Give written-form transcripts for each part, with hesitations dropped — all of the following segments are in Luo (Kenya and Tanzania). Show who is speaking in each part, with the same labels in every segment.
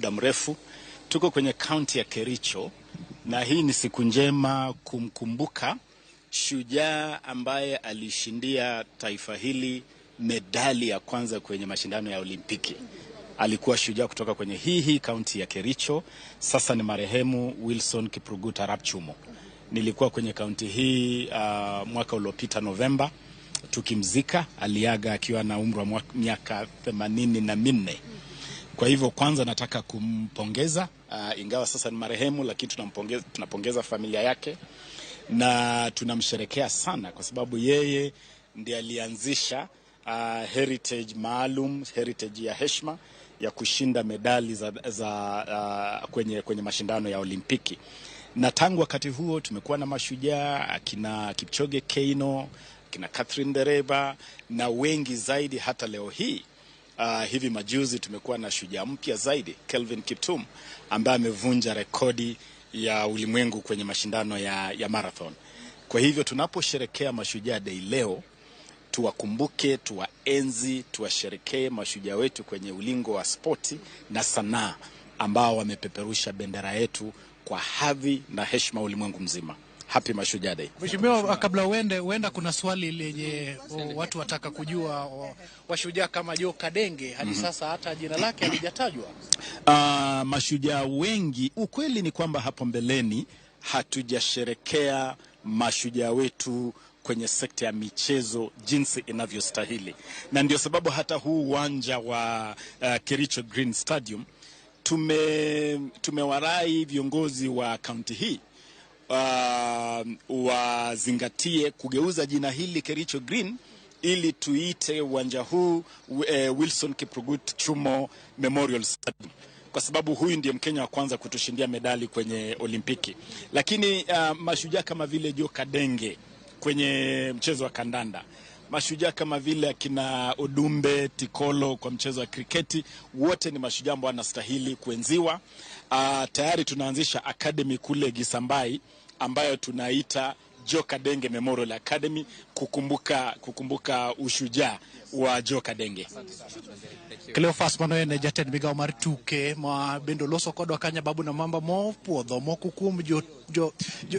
Speaker 1: muda mrefu. Tuko kwenye kaunti ya Kericho na hii ni siku njema kumkumbuka shujaa ambaye alishindia taifa hili medali ya kwanza kwenye mashindano ya Olimpiki. Alikuwa shujaa kutoka kwenye hii kaunti ya Kericho. Sasa ni marehemu Wilson Kiprugut Arap Chumo. Nilikuwa kwenye kaunti hii mwaka uliopita Novemba tukimzika. Aliaga akiwa na umri wa miaka 84. Kwa hivyo kwanza nataka kumpongeza ingawa sasa ni marehemu, lakini tunapongeza familia yake na tunamsherekea sana kwa sababu yeye ndiye alianzisha heritage maalum, heritage ya heshima ya kushinda medali za kwenye mashindano ya Olimpiki. Na tangu wakati huo tumekuwa na mashujaa akina Kipchoge Keino, akina Catherine Ndereba na wengi zaidi. Hata leo hii hivi majuzi tumekuwa na shujaa mpya zaidi Kelvin Kiptum ambaye amevunja rekodi ya ulimwengu kwenye mashindano ya marathon. Kwa hivyo tunaposherekea Mashujaa Day leo, tuwakumbuke, tuwaenzi, tuwasherekee mashujaa wetu kwenye ulingo wa spoti na sanaa ambao wamepeperusha bendera yetu kwa hadhi na heshima ulimwengu mzima. Happy Mashujaa Day.
Speaker 2: Mheshimiwa, kabla uende, huenda kuna swali lenye watu wataka kujua, washujaa kama Joe Kadenge hadi sasa hata jina lake halijatajwa.
Speaker 1: Mashujaa wengi, ukweli ni kwamba hapo mbeleni hatujasherekea mashujaa wetu kwenye sekta ya michezo jinsi inavyostahili, na ndio sababu hata huu uwanja wa Kericho Green Stadium tumewarai viongozi wa kaunti hii wazingatie kugeuza jina hili Kericho Green ili tuite uwanja huu Wilson Kiprugut Chumo Memorial Stadium kwa sababu huyu ndiye Mkenya wa kwanza kutushindia medali kwenye Olimpiki. Lakini mashujaa kama vile Joe Kadenge kwenye mchezo wa kandanda, mashujaa kama vile akina Odumbe Tikolo kwa mchezo wa kriketi, wote ni mashujaa ambao wanastahili kuenziwa. Tayari tunaanzisha academy kule Gisambai ambayo tunaita Joe Kadenge Memorial Academy kukumbuka ushujaa wa Joe Kadenge.
Speaker 2: Cleophas mano en jatend migao mar tuke ma bende oloso kodwa kanya babu na mamba mopuodho moko kuom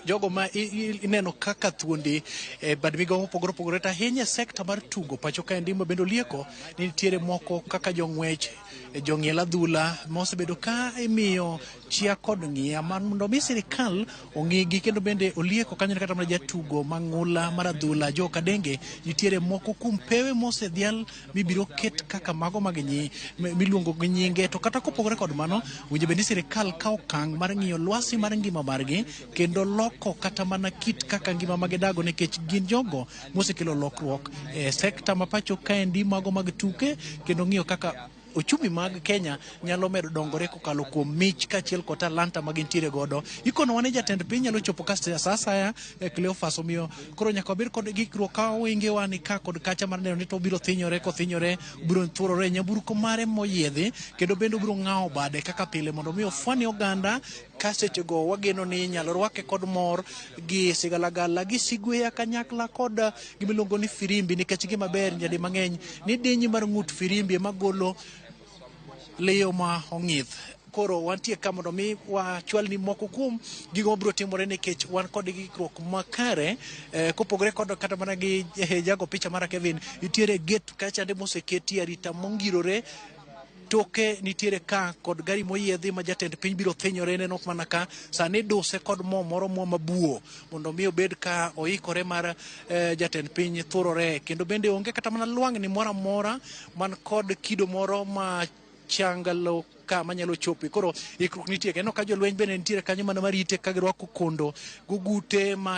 Speaker 2: jogo ma ineno kaka thuondi e bad migao mopogore opogore, to ahinya e sekta mar tugo pacho kaendi, ma bende olieko ni nitiere moko kaka jong'wech, jong'iel adhula mosebedo ka imiyo chia kod ng'iya mar mondo mi sirikal ong'igi. Kendo bende olieko kanyo ni kata mana jatugo mang'ula mar adhula Joe Kadenge nitiere moko kuom pewe mosedhial mibiro ket kaka mago mag miluongo gi nyinge. To kata kopogore kod mano, winjo bed ni sirikal kawo okang' mar ng'iyo lwasi mar ngima margi kendo loko kata mana kit kaka ngima magidago, nikech gin jogo mosekelo lokruok e sekta ma pacho kaendi mago mag tuke, kendo ng'iyo kaka ochumi mag Kenya nyalo medo dongore kokalo kuom mich kaachiel kod talanta ma gintiere godo. Ikonowa ni jatend piny nyalo chopo ka sa asaya, Cleophas, omiyo koro nyaka wabed kod gikruok ka wengewa ni ka kod kacha mar neno ni to obiro thinyore kothinyore, obiro thurore e nyamburko mare moyiedhi, kendo bende obiro ng'awo bade kaka pile mondo mi ofwani oganda ka sechego wageno ni inyalo rwake kod mor gi sigalagala gi sigweya kanyakla kod gimiluongo ni firimbi, nikech gima ber nyadi mang'eny ni diny mar ng'ut firimbi ema golo liyo ma ong'ith. Koro wantie ka mondo mi wachwalni moko kuom gigo mabiro timore, nikech wan kod gikruok makare. Kopogore kod kata mana gi jago picha mara Kevin, nitiere gate kachande moseketi arita mongirore toke nitiere ka kod gari moyiedhi ma jatend piny biro thinyore. Neno mana ka sani duse kod mo moro mo mabuo mondo mi obed ka oikore mar jatend piny thurore. Kendo bende onge kata mana lwang'ni moro amora man kod kido moro ma changalo ka manyalo chope. Koro ikruok nitie kendo ka jolweny bende nitiere kanyo mana marite ka girwako kondo gogute ma